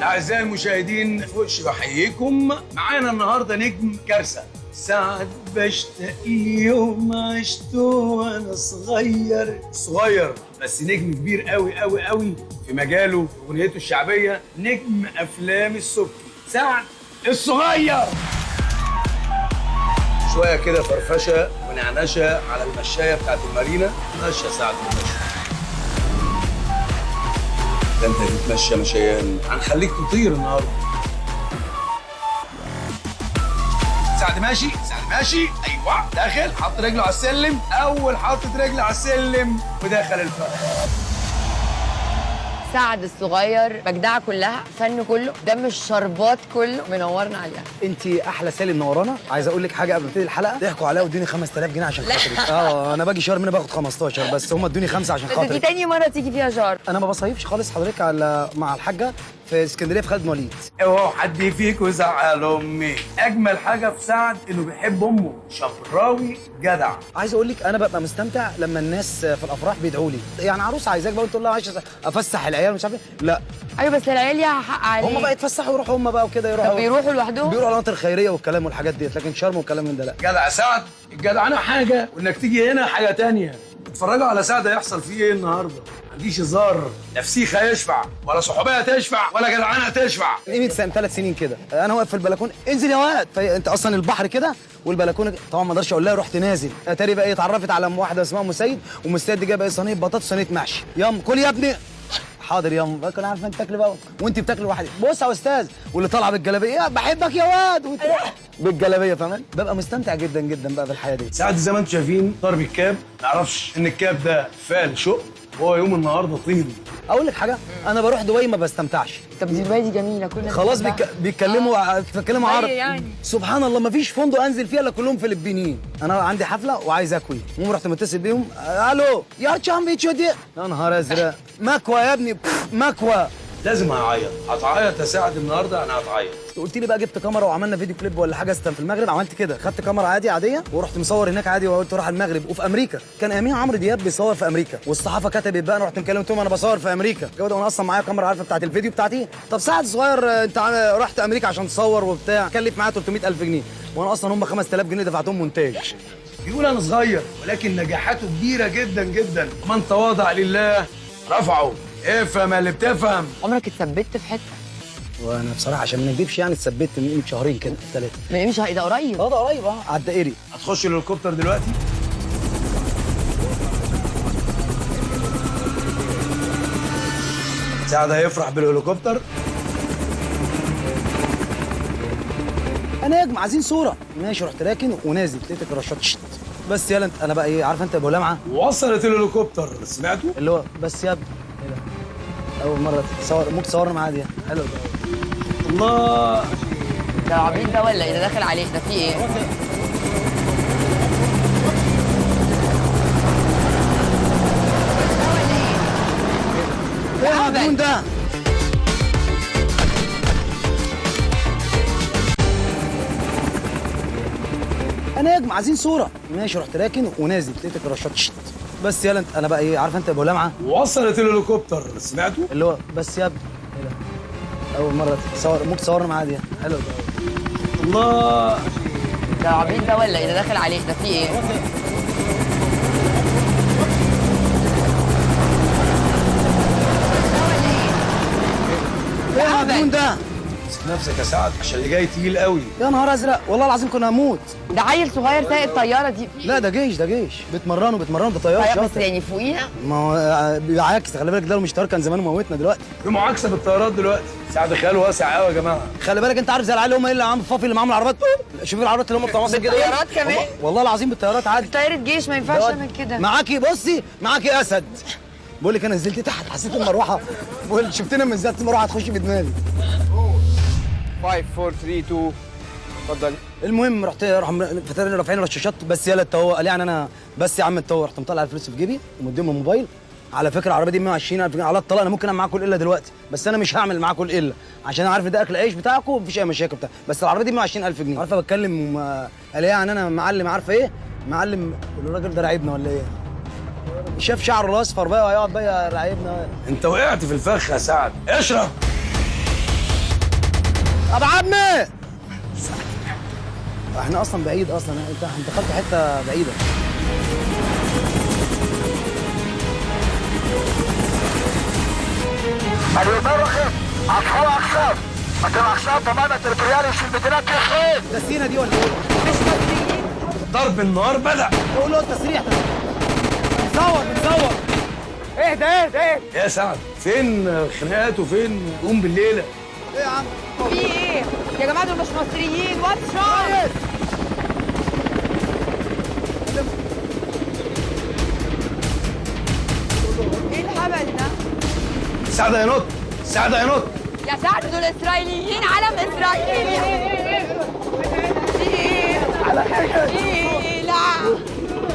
أعزائي المشاهدين فوش بحييكم. معانا النهارده نجم كارثة، سعد بشتاق ليوم عشته وأنا صغير. صغير بس نجم كبير قوي قوي قوي في مجاله، أغنيته الشعبية، نجم أفلام السبكي، سعد الصغير. شوية كده فرفشة ونعنشة على المشاية بتاعت المارينا. ماشية سعد المشي ده، انت بتتمشى مشيان، هنخليك تطير النهارده. سعد ماشي، سعد ماشي، ايوه داخل، حط رجله على السلم، اول حطت رجله على السلم ودخل الفخ. سعد الصغير مجدعه كلها، فن كله، دم الشربات كله، منورنا عليها. انت احلى سالي منورانا. عايز اقول لك حاجة قبل ما ابتدي الحلقة، ضحكوا عليا وادوني 5000 جنيه عشان خاطرك. انا باجي شهر منها باخد 15، بس هم ادوني 5 عشان بس دي خاطرك. تاني مرة تيجي فيها شهر. انا ما بصيفش خالص حضرتك على مع الحاجة في اسكندرية في خالد بن وليد. اوعوا حد فيكم زعل امي. اجمل حاجة في سعد انه بيحب امه، شبراوي جدع. عايز اقول لك انا ببقى مستمتع لما الناس في الافراح بيدعوا لي، يعني عروس عايزاك بقى، تقول لها عايز افسح العيال مش عارف ايه، لا ايوه بس العيال ليها حق عليك. هم بقى يتفسحوا يروحوا هم بقى وكده، يروحوا طب بيروحوا لوحدهم؟ بيروحوا القناطر الخيرية والكلام والحاجات ديت، لكن شرم والكلام من ده لا. جدع سعد، الجدعنه حاجة وانك تيجي هنا حاجة تانية. اتفرجوا على سعد هيحصل فيه ايه النهارده. ما عنديش هزار، لا فسيخه يشفع ولا صحوبيه تشفع ولا جدعنه تشفع. قيمة سنة 3 سنين كده، انا واقف في البلكونه، انزل يا واد، فانت اصلا البحر كده والبلكونه، طبعا ما اقدرش اقول لها، رحت نازل، اتاري بقى ايه، اتعرفت على واحدة اسمها ام سيد، وام سيد دي جايبه ايه، صينية بطاطس وصينيه محشي. يام كل يا ابني. حاضر يام، باكل، عارفه انت تاكل بقى وانت بتاكل لوحدك. بص يا استاذ، واللي طالعه بالجلابيه، بحبك يا واد، وانت بالجلابيه، فاهم؟ ببقى مستمتع جدا جدا بقى بالحياة دي. سعد زي ما انتم شايفين ضرب الكاب، ما نعرفش ان الكاب ده فال شق، وهو يوم النهارده طين. اقول لك حاجة، انا بروح دبي ما بستمتعش. طب دبي دي جميلة كلنا خلاص بنحبها. بيتكلموا عربي يعني. سبحان الله، ما فيش فندق انزل فيه الا كلهم فلبينيين. انا عندي حفلة وعايز اكوي، المهم رحت متصل بيهم، الو يا تشامبي دي، يا نهار ازرق، مكوى يا ابني، مكوى. لازم هعيط، هتعيط يا سعد النهارده، انا هتعيط. قلت لي بقى جبت كاميرا وعملنا فيديو كليب ولا حاجة في المغرب، عملت كده، خدت كاميرا عادي عادية ورحت مصور هناك عادي، وقلت اروح المغرب. وفي امريكا كان امين عمرو دياب بيصور في امريكا، والصحافة كتبت بقى، انا رحت مكلمهم قلت لهم انا بصور في امريكا، وانا اصلا معايا كاميرا عارفه بتاعت الفيديو بتاعتي. طب سعد صغير انت رحت امريكا عشان تصور وبتاع، كلف معايا 300000 جنيه، وانا اصلا هم 5000 جنيه دفعتهم مونتاج. بيقول انا صغير ولكن نجاحاته كبيرة جدا جدا. من تواضع لله رفعه. افهم اللي بتفهم. عمرك اتثبت في حتة؟ وانا بصراحة عشان ما نكذبش يعني اتثبت من قيمة شهرين كده 3. ما يمشي ده قريب. ده قريب، على الدائري. هتخش الهليكوبتر دلوقتي؟ سعد هيفرح بالهليكوبتر. انا يا جماعة عايزين صوره، ماشي، رحت راكن ونازل، لقيتك رشات شت. بس يلا انت، انا بقى ايه، عارفه انت ابو لمعة، وصلت الهليكوبتر، سمعتوا؟ اللي هو بس يا ابني، ايه ده؟ اول مرة تصور، ممكن تصورنا معايا دي، حلو ده. الله، ده عبيط ده ولا ايه ده؟ داخل عليك ده في ايه؟ ايه المجنون ده؟ انا يا جماعة عايزين صوره، ماشي، رحت راكن ونازل، لقيتك رشات شت. بس يلا انت، انا بقى ايه، عارفه انت ابو لمعة، وصلت الهليكوبتر، سمعتوا؟ اللي هو بس يا ابني، ايه ده؟ اول مرة تصور، ممكن تصورنا معايا دي، حلو ده. الله، ده عبيط ده ولا ايه ده؟ داخل عليك ده في ايه؟ ايه المجنون ده؟ امسك نفسك يا سعد عشان اللي جاي تقيل قوي. يا نهار ازرق، والله العظيم كنا هموت. ده عيل صغير سايق الطيارة دي. لا ده جيش، ده جيش، بيتمرنوا، ده طيار طيب بس شاطر. يعني فوقيها. ما هو بيعاكس، خلي بالك، ده لو مش طيار كان زمانه موتنا دلوقتي. في معاكسة بالطيارات دلوقتي. سعد خياله واسع قوي يا جماعة. خلي بالك انت عارف زي العيال اللي هم ايه اللي عم فافي اللي معاهم العربيات، شوف العربيات اللي هم بتوع مصر كده. بالطيارات كمان؟ والله العظيم بالطيارات عادي. طيارة جيش ما ينفعش اعمل كده. معاكي، بصي معاكي اسد. بقول لك انا نزلت تحت حسيت المروحة، بقول شفتنا من نزلت المروحة هتخش في دماغي. 5 4 3 2 اتفضل. المهم رحت رافعين رشاشات، بس يلا انت هو قال يعني انا بس يا عم انت هو، رحت مطلع الفلوس في جيبي ومديهم الموبايل. على فكرة العربية دي 120000 جنيه، على الطلاق انا ممكن اعمل معاكم القلة دلوقتي، بس انا مش هعمل معاكم القلة عشان انا عارف ده اكل عيش بتاعكم ومفيش اي مشاكل بتاع، بس العربية دي 120000 جنيه. عارفه بتكلم قال يعني انا معلم، عارفه ايه معلم، الراجل ده راعبنا ولا ايه؟ شاف شعره الاصفر بقى وهيقعد بقى يراعبنا. انت وقعت في الفخ يا سعد، اشرب. ابو عمي احنا اصلا بعيد اصلا، انت دخلت حتة بعيدة. ده سينا دي ولا ايه؟ مش مصريين. ضرب النار بدأ. قول له التسريح ده. بنصور بنصور. اهدى اهدى اهدى يا سعد، فين الخناقات وفين قوم بالليله؟ ايه يا عم؟ في ايه؟ يا جماعة دول مش مصريين. what's wrong؟ ايه الهبل ده؟ سعد هينط، سعد هينط. يا سعد دول اسرائيليين، علم اسرائيلي. في ايه؟ ايه؟ لا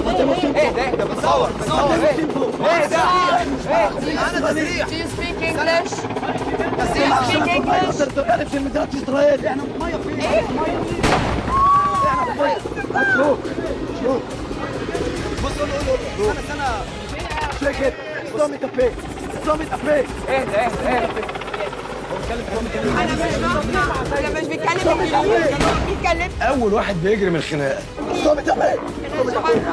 اهدى اهدى بنصور بنصور. اهدى اهدى. انا تسريح. Do you speak English? Do you speak English? احنا في مية فين؟ ايه؟ احنا في مية. شوف شوف. بص قول قول قول. استنى استنى. اهدى اهدى اهدى. انا مش فاهمه، انا مش بيتكلم انجليزي، بيتكلم. اول واحد بيجري من الخناقة. مش عارفه.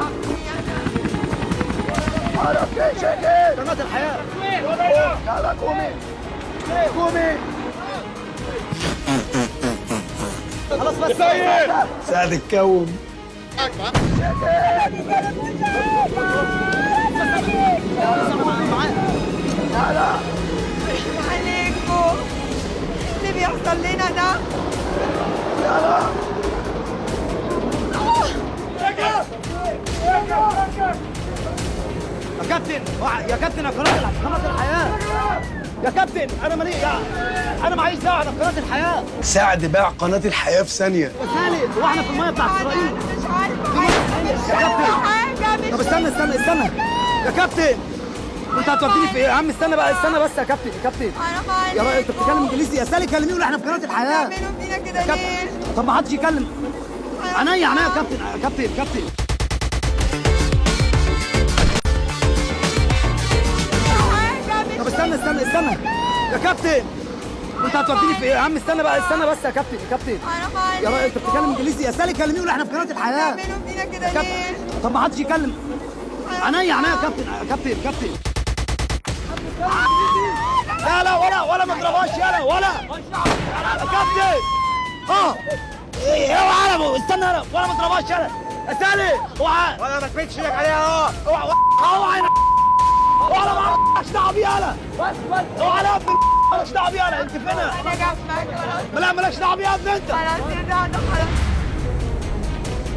قناة الحياة. قومي. خلاص بس. سعد اتكوم. عليكم اللي بيحصل لنا ده. يا كابتن، يا كابتن، يا قناة الحياة. يا كابتن انا مالي، انا معيش دعوه، انا في قناة الحياة. سعد باع قناة الحياة في ثانية. وسالي واحنا في المية بتاعت اسرائيل. مش عارفه، مش عارفه حاجة. طب استنى استنى استنى يا كابتن، انت هتوديني في ايه يا عم؟ استنى بقى، استنى بس يا كابتن. يا كابتن يا راجل انت بتتكلم انجليزي يا سالي، كلميه ولا احنا في قناة الحياة؟ بيعملوا فينا كده ليه؟ طب ما حدش يكلم. عينيا عينيا يا كابتن. يا كابتن كابتن طب استنى استنى استنى يا كابتن، انت هتوديني في ايه يا عم؟ استنى بقى، استنى بس يا كابتن. يا كابتن يا راجل انت بتتكلم انجليزي يا سالي، كلميه ولا احنا في قناة الحياة؟ بيعملوا فينا كده ليه؟ طب ما حدش يكلم. عينيا عينيا يا كابتن. يا كابتن كابتن لا لا ولا ولا ما تضربهاش. يلا ولا يا كابتن. ايه اوعى علمه. استنى انا ولا ما تضربهاش. يلا يا سالي اوعى. ولا ما تمدش ايدك عليها. اوعى اوعى اوعى. مالكش دعوه بيها. انا بس بس اوعى. لا مالكش دعوه بيها. انا انت فين؟ انا جنبك. خلاص لا مالكش دعوه بيها يا ابني انت. خلاص يا سعد خلاص.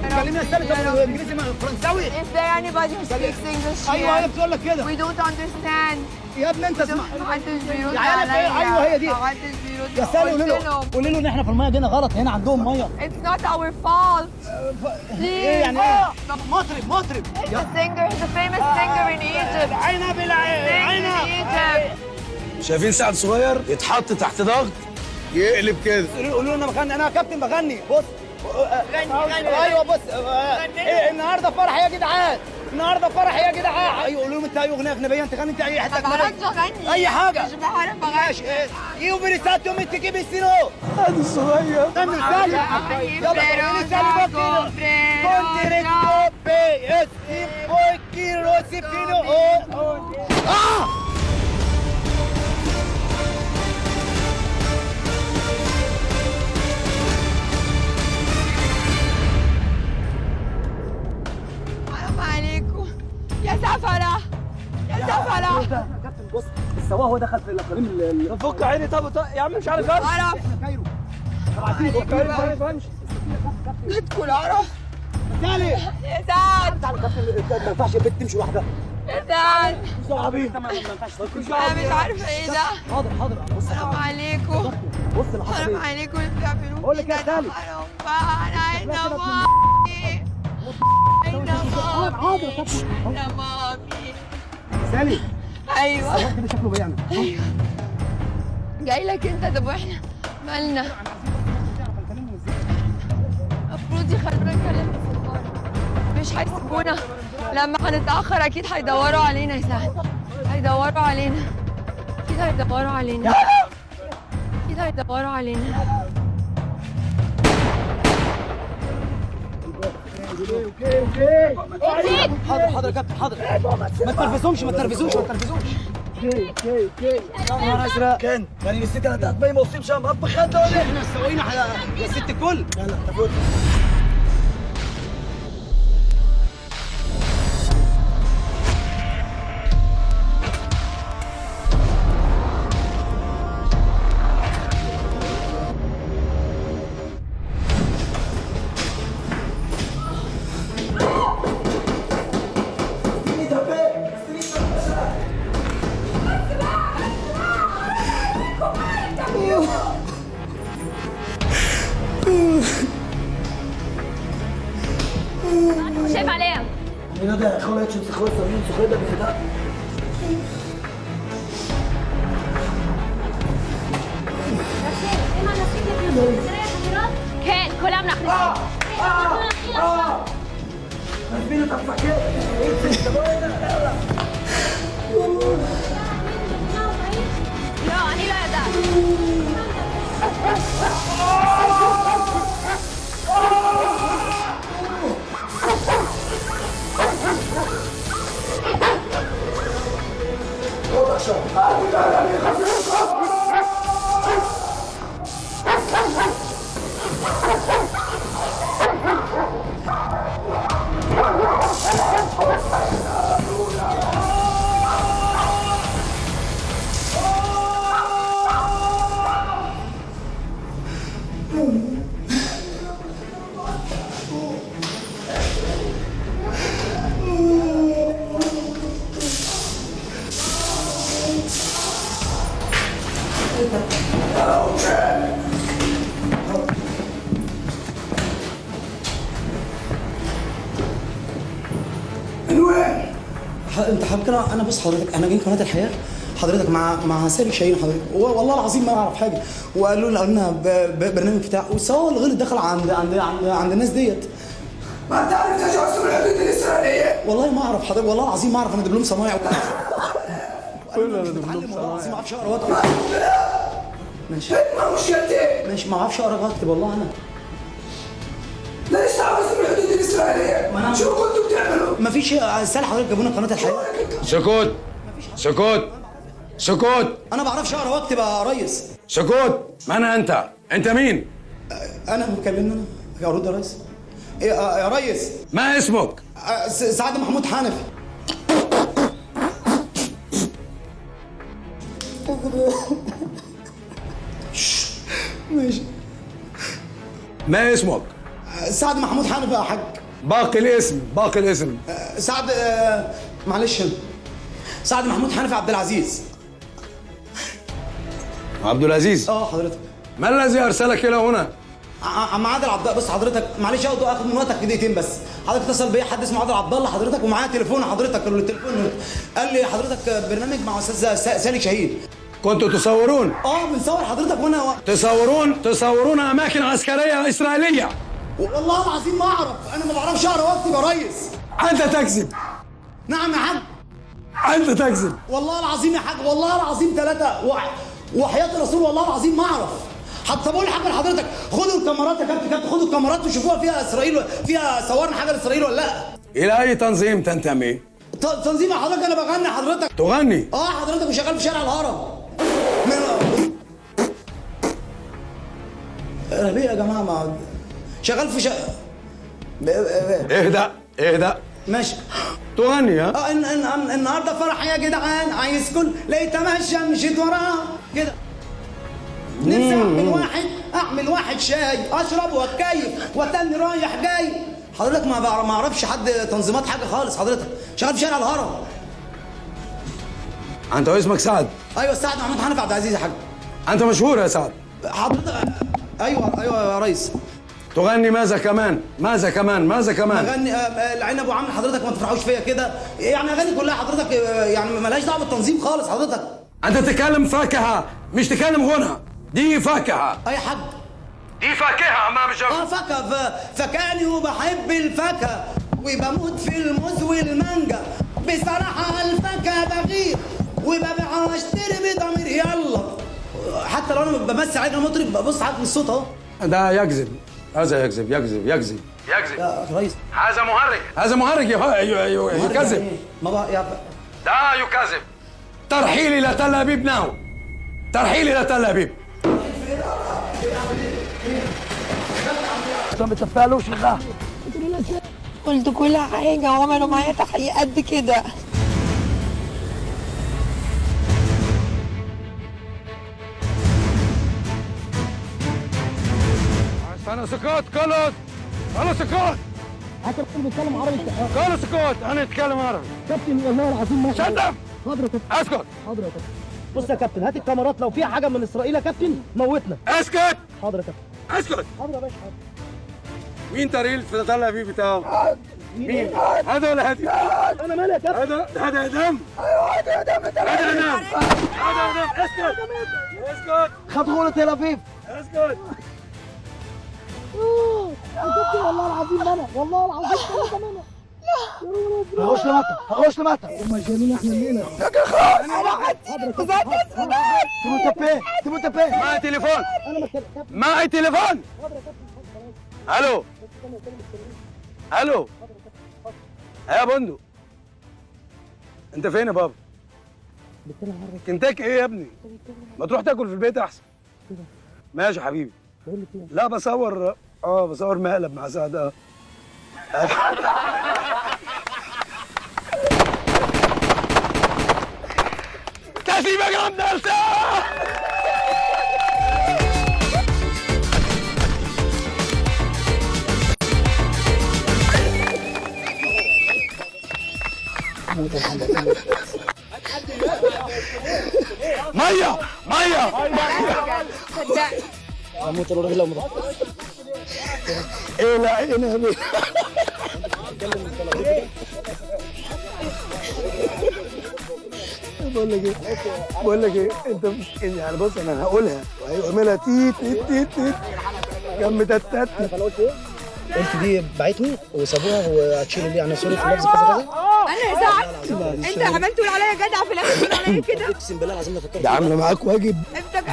كلمني يا سالي. طب انجليزي فرنساوي؟ Is there anybody who speaks English here? ايوه هي بتقول لك كده. We don't understand. يا ابني انت اسمع. محدش بيرد يا عيال عليا. ايوه هي دي. محدش بيرد. يا سالي قولي له، قولي له ان احنا في المية جينا غلط، هنا عندهم مية. It's not our fault. Please. ايه يعني ايه؟ مطرب مطرب. He's a singer. He's a famous singer in Egypt. عينها بالعين Singer in عينها. Egypt. شايفين سعد صغير يتحط تحت ضغط يقلب كده. قولوا له انا بغني، انا يا كابتن بغني. بص غني غني. ايوه بص. إيه النهارده فرح يا جدعان، النهارده فرح يا جدعان. ايوه قولوا لهم انت اي اغنية اجنبية انت غني، انت اي حتة ما اجنبية، بعرفش اغني. اي حاجة. مش بعرف اغني. ماشي. ايه بريساتو ميتي بيسينو. سعد الصغير. غني سالي. يلا قولي سالي بوكينو. كونتريتو بي اس اي بوكيرو سيفينو. اه حرام عليكم يا سفلة يا سفلة. يا كابتن بص السواق هو دخل في الاقاليم. فك عيني. طب يا عم مش عارف امشي. قرف. كايرو. فك عيني مش عارف امشي. ادخل قرف. سالي يا سعد. تعالى يا كابتن، ما ينفعش البنت تمشي لوحدها. يا سعد ما ينفعش. انا مش عارفه ايه ده. حاضر حاضر. بص حرام عليكم. بص اللي حصل حرام ايه. عليكم اللي بتعملوه بقول لك يا فينا ده. سالي. حرام بقى. انا عايزه مامي. عايزه مامي. حاضر يا كابتن. عايزه مامي. سالي ايوه السواق كده شكله بيعمل. جاي لك انت. طب واحنا مالنا؟ المفروض يخلونا نكلم السفارة. مش هيسيبونا لما هنتأخر، اكيد هيدوروا علينا يا سعد. هيدوروا علينا اكيد، هيدوروا علينا اكيد، هيدوروا علينا. حاضر حاضر يا كابتن حاضر. ما تنرفزهمش ما تنرفزوش ما تنرفزوش. يا نهار ازرق. كان يعني نسيت انا تحت ما وصيبش يا مقب خد ولا احنا سوينا يا ست الكل. يلا تفوت. חושב עליהם. אני לא יודע, יכול להיות שהם שיחקו סמים, שיחקו בבחינה. כן, כולם נכניס. נזמין את המפקד, איציק, תבוא הנה, יאללה. לא, אני לא יודעת. انت حضرتك انا بص حضرتك، انا جاي قناة الحياة حضرتك مع سالي شاهين حضرتك، والله العظيم ما اعرف حاجة، وقالوا لنا برنامج بتاع وسواء الغلط دخل عند عند عند عند الناس ديت. ما انت عارف تجاوز الحدود الاسرائيلية. والله ما اعرف حضرتك، والله العظيم ما اعرف، انا دبلوم صنايعي. كله انا دبلوم صنايعي، والله العظيم ما اعرفش اقرا واكتب. ماشي ما مشكلتي؟ ماشي، ما اعرفش اقرا واكتب والله انا. ليش تعوزوا من الحدود الاسرائيلية؟ شو كنتوا بتعملوا؟ ما فيش سال حضرتك، جابونا قناة الحياة. سكوت سكوت سكوت. انا ما بعرفش اقرا واكتب يا ريس. سكوت. من انت؟ انت مين؟ انا مكلمني انا ارد يا ريس؟ يا ريس ما اسمك؟ سعد محمود حنفي. ماشي. ما اسمك؟ سعد محمود حنفي يا حاج. باقي الاسم، باقي الاسم. سعد، معلش، سعد محمود حنفي عبد العزيز. عبد العزيز؟ اه حضرتك. ما الذي ارسلك الى هنا؟ عم عادل عبد الله. بص حضرتك معلش اخد من وقتك دقيقتين بس. حضرتك اتصل بيا حد اسمه عادل عبد الله حضرتك، ومعاه تليفون حضرتك، التليفون قال لي حضرتك برنامج مع استاذ سالي شاهين. كنتوا تصورون؟ اه بنصور حضرتك. وانا تصورون اماكن عسكرية اسرائيلية؟ والله العظيم ما اعرف، انا ما بعرفش اقرا واكتب يا ريس. انت تكذب. نعم يا حاج. انت تكذب. والله العظيم يا حاج، والله العظيم ثلاثة، وحياة الرسول والله العظيم ما اعرف. حتى بقول حاجة لحضرتك، خدوا الكاميرات يا كابتن، كابتن خدوا الكاميرات وشوفوها فيها اسرائيل، فيها صورنا حاجة لاسرائيل ولا لا. الى اي تنظيم تنتمي؟ تنظيم يا حضرتك، انا بغني حضرتك. تغني؟ اه حضرتك، وشغال في شارع الهرم. ربيع يا جماعة، ما شغال في اهدأ اهدأ. ماشي. تغني ها؟ اه إن إن إن النهارده فرح يا جدعان، عايز كل لقيت ماشية مشيت وراها كده. نفسي اعمل واحد، اعمل واحد شاي اشرب واتكيف واتني رايح جاي. حضرتك ما اعرفش حد تنظيمات حاجة خالص حضرتك، شغال في شارع الهرم. انت اسمك سعد؟ ايوه سعد محمود حنفي عبد العزيز يا حاج. انت مشهور يا سعد. حضرتك ايوه ايوه يا ريس. تغني ماذا كمان؟ ماذا كمان؟ ماذا كمان؟ اغني العنب وعامل حضرتك ما تفرحوش فيا كده، يعني اغاني كلها حضرتك يعني مالهاش دعوه بالتنظيم خالص حضرتك. انت تتكلم فاكهة مش تتكلم غنى، دي فاكهة. اي حاج دي فاكهة ما مش اه فاكهة، فكاني وبحب الفاكهة وبموت في الموز والمانجا، بصراحة الفاكهة بغير وببيع واشتري بضمير. يلا حتى لو انا بمثل عليك مطرب ببص حضرتك من الصوت اهو. ده يكذب، هذا يكذب يكذب يكذب يكذب يا ريس. هذا مهرج، هذا مهرج، يكذب. ما بقى يا ده يكذب. ترحيل الى تل ابيب now، ترحيل الى تل ابيب. قلت كل حاجة وعملوا معايا تحقيق قد كده. انا سكوت خلاص، انا سكوت. انت بتتكلم عربي؟ خلاص سكوت، انا اتكلم عربي كابتن والله العظيم ما شتم. حاضر يا كابتن. اسكت. حاضر يا كابتن. بص يا كابتن، هات الكاميرات، لو في حاجة من اسرائيل يا كابتن موتنا. اسكت. حاضر يا كابتن. اسكت. حاضر يا باشا. حاضر. مين تريل في تل ابيب بتاعه؟ مين؟ هذا ولا هذه؟ انا مالي يا كابتن؟ هذا اعدام. ايوه هذا اعدام. هذا اعدام. هذا اعدام. اسكت اسكت. خد غولة تل ابيب. اسكت. يا كابتن والله العظيم انا، والله العظيم انا انا. هغوش لمتى؟ هغوش لمتى؟ هم جايين احنا الليلة. انا حاطين مسدس في ظهري. تموت بيه، تموت بيه. معي تليفون، معي تليفون. الو الو يا بندق، انت فين يا بابا؟ كنتاكي ايه يا ابني؟ ما تروح تاكل في البيت احسن. ماشي يا حبيبي. لا بصور، بصور مقلب مع سعد. تسليمة جامدة لسعد. مية مية. صدقني هموت الراجل لو ما ايه. لا ايه نبي. بقول لك ايه، بقول لك ايه، انت مش يعني بص انا هقولها وهيعملها تيت تيت تيت تيت جنب تت تت. انا قلت ايه؟ قلت دي بعتني وسابوها وهتشيل اللي يعني sorry في اللفظ كذا كذا. انا سعد، انت عملت تقول عليا جدع في الاخر تقول عليا كده. اقسم بالله العظيم ما فكرت. ده عامله معاك واجب.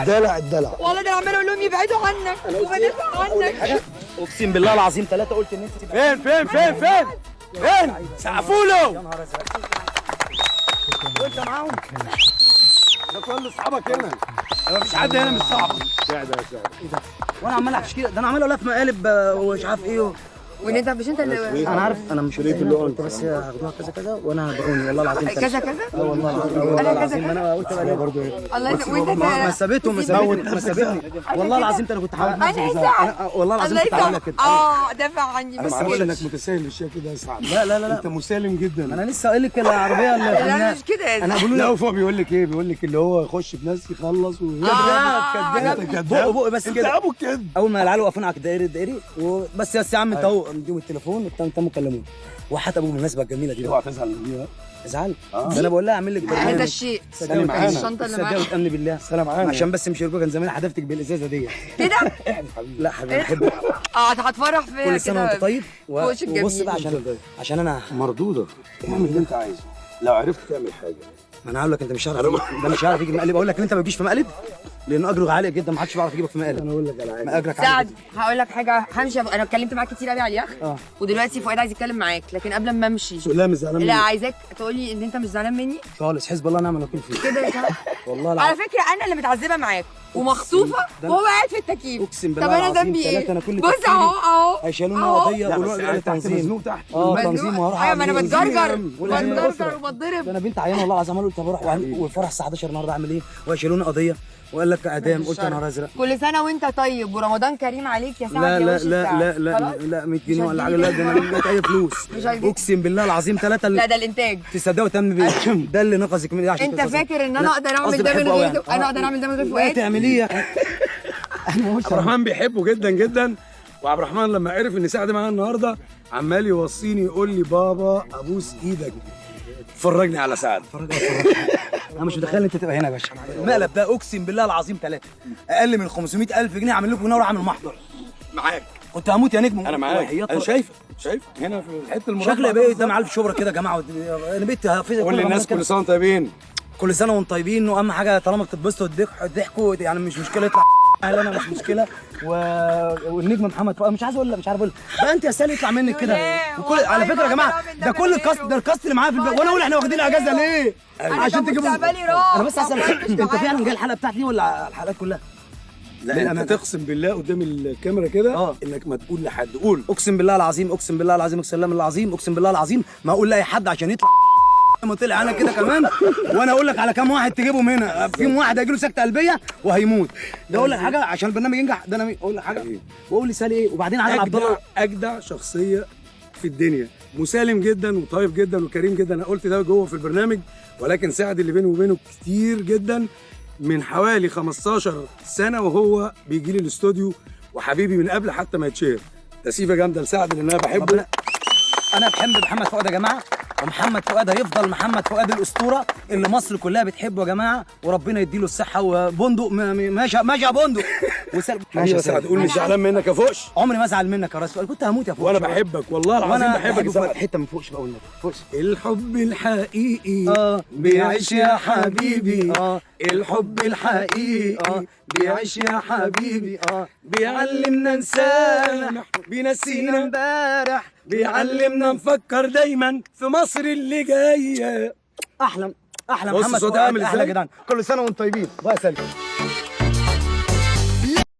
دلع الدلع والله. ده انا عمال اقول لهم يبعدوا عنك وبدافع عنك. اقسم بالله العظيم ثلاثة قلت ان انت فين فين فين فين فين؟ سقفوا له. يا نهار ازرق. وانت معاهم؟ ده كل اصحابك هنا، ما فيش حد هنا مش صاحبك. سعد يا سعد. ايه ده؟ وانا عمال احكي ده، انا عمال اقول في مقالب ومش عارف ايه وان انت مش انت اللي انا عارف. انا مش قلت بس هاخدوها كذا كذا وانا هبقوني والله العظيم كذا كذا. والله العظيم، والله العظيم انا قلت بقى برضه. الله يسلمك. وانت ما سابتهم، ما سابتني، ما سابتني والله العظيم. انا كنت حاول انا سعد والله العظيم كنت عاملها كده. دافع عني. بس ما اعرفش انك متساهل بالشكل ده يا سعد. لا لا لا، انت مسالم جدا. انا لسه قايل لك العربية اللي لا مش كده. انا بقول لا هو بيقول لك ايه؟ بيقول لك اللي هو يخش بنفسه يخلص. كداب كداب بق بس كده. انت ابو الكذب. اول ما العيال وقفونا على الدائري الدائري وبس يا عم انت اهو مديهم التليفون تموا كلموني. وحتى ابوه بالمناسبة الجميلة دي. اوعى تزعل من دي. ازعل؟ ده انا بقول لها اعمل لك برنامج. هذا الشيء سلام معانا. الشنطة اللي معانا. صدقني بالله سلام معانا. عشان بس مش كان زمان حدفتك بالازازه دي كده. لا حبيبي بحبك. هتفرح فيا كل سنة وانت طيب. وبص بقى عشان انا مردودة. اعمل اللي انت عايزه لو عرفت تعمل حاجة. ما انا هقول لك انت مش عارف، ده مش عارف يجيب مقلب. اقول لك ان انت ما بتجيش في مقلب لان اجره عالي جدا، ما حدش بيعرف يجيبك في مقلب. انا اقول لك على حاجة اجرك عالي. سعد هقول لك حاجة، همشي. انا اتكلمت معاك كتير قوي على اليخت ودلوقتي فؤاد عايز يتكلم معاك، لكن قبل ما امشي لا مش زعلان. لا عايزاك تقولي ان انت مش زعلان مني خالص. حسب الله ونعم الوكيل فيك كده يا سعد. والله العظيم على فكرة انا اللي متعذبه معاك ومخطوفه وهو قاعد في التكييف. اقسم بالله طب انا ذنبي ايه؟ انا كل بص اهو اهو هيشيلونا قضية ويقولوا تنظيم تحت. تنظيم وهروح. ايوه ما انا بتجرجر بتجرجر وبتضرب. انا بنت عيانه والله العظيم. قلت طب اروح والفرح الساعة 11 النهارده اعمل ايه؟ وهيشيلونا قضية وقال لك اعدام. قلت يا نهار ازرق. كل سنة وانت طيب ورمضان كريم عليك يا سعد. لا لا لا لا لا لا 100 جنيه ولا حاجة. لا ده انا مش اي فلوس. اقسم بالله العظيم ثلاثة. لا ده الانتاج. تصدقوا تم بيه ده اللي نقصك من عشان انت فاكر ان انا اقدر اعمل ده من غير انا اقدر اعمل ده من غير فؤاد؟ تعمليه. عبد الرحمن بيحبه جدا جدا. وعبد الرحمن لما عرف ان سعد معانا النهارده عمال يوصيني يقول لي بابا ابوس ايدك فرجني على سعد. انا مش متخيل انت تبقى هنا يا باشا. المقلب ده اقسم بالله العظيم ثلاثة اقل من 500,000 جنيه اعمل لكم نور، اعمل محضر معاك. كنت هموت يا نجم. انا معاك. انا شايفك هنا في الحتة المربع. شكلي بقيت قدام عيال في شبرا كده يا جماعة. انا بقيت قول للناس كل سنة وانتم طيبين. كل سنة وانتم طيبين. واهم حاجة طالما بتتبسطوا وتضحكوا يعني مش مشكلة يطلع. اهلا، انا مش مشكلة. والنجم محمد فؤاد، مش عايز اقول، مش عارف اقول بقى. انت يا سالي يطلع منك كده. وكل على فكرة يا جماعة، ده كل ال cast، ده ال cast اللي معايا في البيت، وانا اقول احنا واخدين اجازه ليه؟ عشان تجيبوا. انا بس عايز، انت فعلا جاي الحلقة بتاعتي دي ولا الحلقات كلها؟ لا، انت تقسم بالله قدام الكاميرا كده انك ما تقول لحد. قول. اقسم بالله العظيم، اقسم بالله العظيم، اقسم بالله العظيم، اقسم بالله العظيم ما اقول لاي حد عشان يطلع ما طلع انا كده كمان. وانا اقول لك على كام واحد تجيبهم هنا، في واحد هيجي له سكته قلبية وهيموت. ده اقول لك حاجة عشان البرنامج ينجح، ده انا اقول لك حاجة واقول لسالي ايه. وبعدين عادل عبد الله اجدع شخصية في الدنيا، مسالم جدا وطيب جدا وكريم جدا. انا قلت ده جوه في البرنامج، ولكن سعد اللي بينه وبينه كتير جدا، من حوالي 15 سنة وهو بيجي لي الاستوديو، وحبيبي من قبل حتى ما يتشهر. تسيفه جامدة لسعد لان انا بحبه. انا بحب محمد فؤاد يا جماعة، ومحمد فؤاد هيفضل محمد فؤاد الاسطورة اللي مصر كلها بتحبه يا جماعة، وربنا يديله الصحة. وبندق ماشي ماشي يا بندق. ماشي يا سعد، قول مش زعلان منك يا فوش. عمري ما ازعل منك يا راس، كنت هموت يا فوش. وانا بحبك والله العظيم، بحبك يا سعد. حتة من فوش بقى والنبي فوش. الحب الحقيقي بيعيش يا حبيبي، الحب الحقيقي بيعيش يا حبيبي، بيعلمنا نسامح، بينسينا امبارح، بيعلمنا نفكر دايما في مصر اللي جاية. احلى احلى محمد فؤاد، احلى جدعان. كل سنة وانتم طيبين. bye سلام.